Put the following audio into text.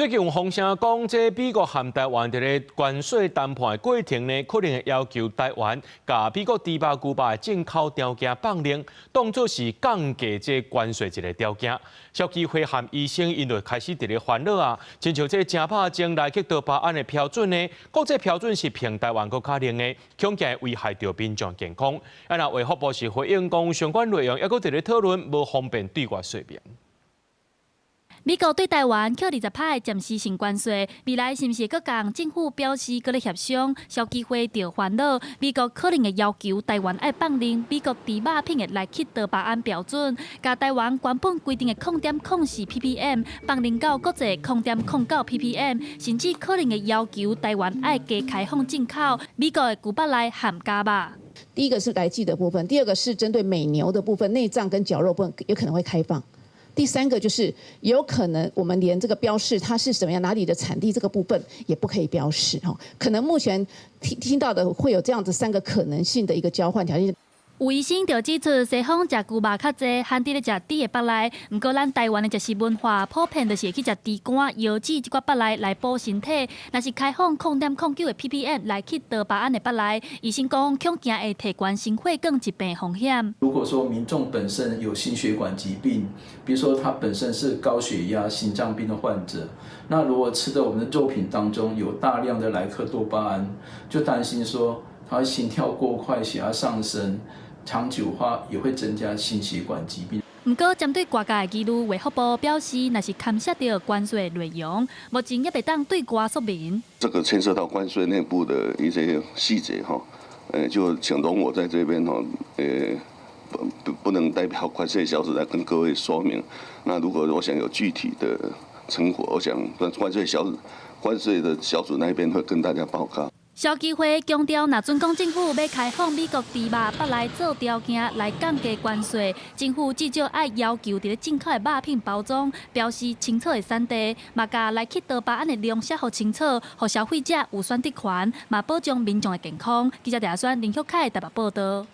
最近有風聲講，這美國和台灣佇咧關稅談判的過程呢，可能會要求台灣共美國豬肉、牛肉的進口條件放寬，當做是降低這關稅一个條件。消基會和醫生𪜶就開始佇咧煩惱啊，親像這食肉前萊克多巴胺的標準呢，國際標準是比台灣閣較冷的，恐驚會危害著民眾健康。啊，若衛福部是回應講，相關內容猶閣佇咧討論，無方便對外說明。美國對台灣扣20趴暫時性關稅，未來是毋是閣降？政府表示閣咧協商，消基會就煩惱，美國可能會要求台灣愛放任美國豬肉品的萊克多巴胺標準，共台灣原本規定的0.04 ppm 放任到國際0.09 ppm，甚至可能會要求台灣愛加開放進口美國的牛腹內含絞肉。第一個是萊劑的部分，第二個是針對美牛的部分，內臟跟絞肉部分有可能會開放。第三個就是有可能我們連這個標示它是什麼樣、哪裡的產地這個部分也不可以標示哈。可能目前聽聽到的會有這樣子三個可能性的一個交換條件。有醫生就指出，西方食牛肉較濟，罕佇咧食豬的腹內。毋過咱台灣的食食文化普遍就是會去食豬肝、腰子這寡腹內來補身體。若是開放0.09的 ppm 萊克多巴胺的腹內，醫生講恐驚會提懸心血管疾病風險。如果說民眾本身有心血管疾病，比如說他本身是高血壓、心臟病的患者，那如果吃的我們的肉品當中有大量的萊克多巴胺，就擔心說他心跳過快、血壓上升。長久話也會增加心血管疾病。毋過，針對外界的疑慮，衛福部表示，若是牽涉著關稅內容，目前猶袂當對外說明。這個牽涉到關稅內部的一些細節，哈，就請容我在這邊，哈，不能代表關稅小組來跟各位說明。那如果我想有具體的成果，我想關稅的小組那邊會跟大家報告。消基會強調，若準講政府欲開放美國豬肉腹內做條件來降低關稅，政府至少愛要求佇咧進口的肉品包裝標示清楚的產地，嘛共萊克多巴胺的量寫予清楚，予消費者有選擇權，嘛保障民眾的健康。記者鄭選林旭凱台北報道。